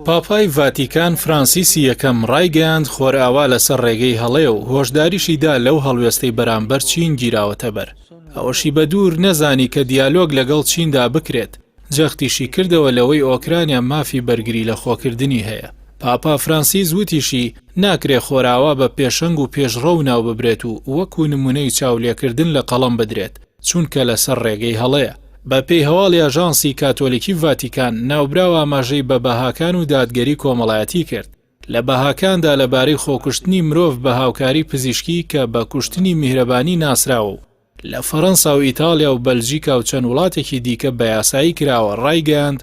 پاپای ڤاتیکان فرانسیسی یەکەم ڕایگەیاند خۆرئاوا لەسەر ڕێگەی هەڵەیە و هۆشداریشی دا لەو هەڵوێستەی بەرامبەر چین گیراوەتەبەر. ئەوەشی بە دوور نەزانی کە دیالۆگ لەگەڵ چیندا بکرێت، جەختیشی کردەوە لەوەی ئۆکرانیا مافی بەرگری لە خۆکردنی هەیە. پاپا فرانسیس وتیشی، ناکرێ خۆرئاوا بە پێشەنگ و پێشڕەو ناوببرێت و وەکو نمونەی چاولێکردن لە قەڵەم بدرێت، چونکە لەسەر ڕێگەی هەڵەیە. بە پێی هەواڵی ئاژانسی کاتۆلیکی ڤاتیکان، ناوبراو ئاماژەی بە بەهاکان و دادگەری کۆمەڵایەتی کرد. لە بەهاکاندا لەبارەی خۆکوشتنی مرۆڤ بە هاوکاری پزیشکی کە بە کوشتنی میهرەبانی ناسراوە و لە فەرەنسا و ئیتاڵیا و بەلجیکا و چەند وڵاتێکی دیکە بە یاسایی کراوە، ڕایگەیاند،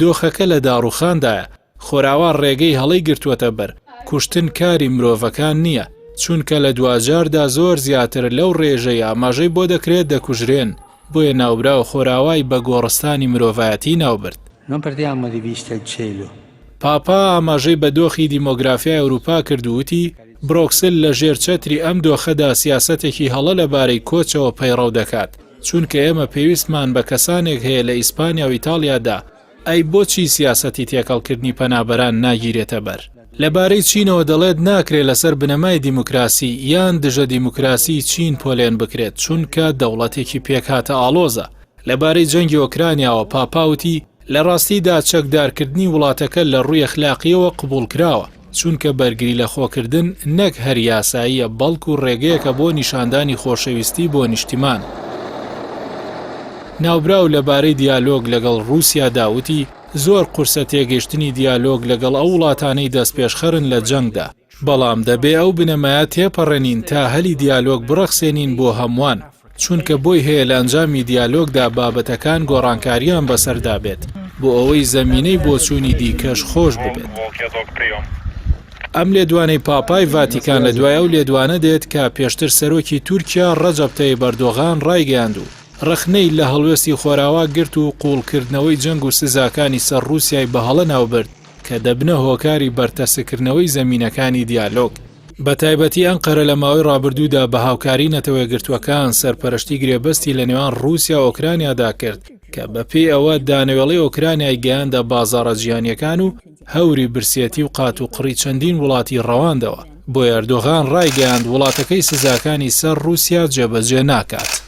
دۆخەکە لە داڕووخاندایە، خۆراوا ڕێگەی هەڵەی گرتووەتە بەر، کوشتن کاری مرۆڤەکان نییە، چونکە لە دواجاردا زۆر زیاتر لەو ڕێژەی ئاماژەی بۆ دەکرێت دەکوژرێن، بۆیە ناوبراو خۆراوای بە گۆڕستانی مرۆڤایەتی ناوبرد. Non perdiamo di vista il cielo. پاپا ئاماژەی بە دۆخی دیمۆگرافیای ئەوروپا کرد و وتی، برۆکسل لە ژێر چەتری ئەم دۆخەدا سیاسەتێکی هەڵە لەبارەی کۆچەوە پەیڕەو دەکات، چونکە ئێمە پێویستمان بە کەسانێک هەیە لە ئیسپانیا و ئیتاڵیادا، ئەی بۆچی سیاسەتی تێکەڵکردنی پەنابەران ناگیرێتە بەر؟ لەبارەی چینەوە دەڵێت ناکرێ لەسەر بنەمای دیموکراسی یان دژە دیموکراسی چین پۆلێن بکرێت، چونکە دەوڵەتێکی پێکهاتە ئاڵۆزە. لەبارەی جەنگی ئۆکرانیاوە پاپا وتی، لە ڕاستیدا چەکدارکردنی وڵاتەکە لە ڕووی ئەخلاقییەوە قبوڵکراوە، چونکە بەرگری لە خۆکردن نەک هەر یاساییە بەڵکو ڕێگەیەکە بۆ نیشاندانی خۆشەویستی بۆ نیشتیمان. ناوبراو لەبارەی دیالۆگ لەگەڵ ڕووسیادا وتی، زۆر قورسە تێگەیشتنی دیالۆگ لەگەڵ ئەو وڵاتانەی دەستپێشخەرن لە جەنگدا، بەڵام دەبێ ئەو بنەمایە تێپەڕێنین تا هەلی دیالۆگ بڕەخسێنین بۆ هەمووان، چونکە بۆی هەیە لە ئەنجامی دیالۆگدا بابەتەکان گۆڕانکارییان بەسەردا بێت، بۆ ئەوەی زەمینەی بۆچوونی دیکەش خۆش ببێت. ئەم لێدوانەی پاپای ڤاتیکان لە دوای ئەو لێدوانە دێت کە پێشتر سەرۆکی تورکیا ڕەجەب تەیب ئەردۆغان ڕایگەیاند و ڕەخنەی لە هەڵوێستی خۆراوا گرت و قووڵکردنەوەی جەنگ و سزاکانی سەر ڕووسیای بە هەڵە ناوبرد کە دەبنە هۆکاری بەرتەسککردنەوەی زەمینەکانی دیالۆگ. بەتایبەتی ئەنقەرە لە ماوەی ڕابردوودا بە هاوکاری نەتەوەیەکگرتووەکان سەرپەرشتی گرێبەستی لە نێوان ڕووسیا و ئۆکرانیادا کرد کە بەپێی ئەوە دانەوێڵەی ئۆکرانیای گەیاندە بازاڕە جیهانییەکان و هەوری برسێتی و قاتوقڕی چەندین وڵاتی ڕەواندەوە، بۆیە ئەردۆغان ڕایگەیاند وڵاتەکەی سزاکانی سەر ڕووسیا جێبەجێ ناکات.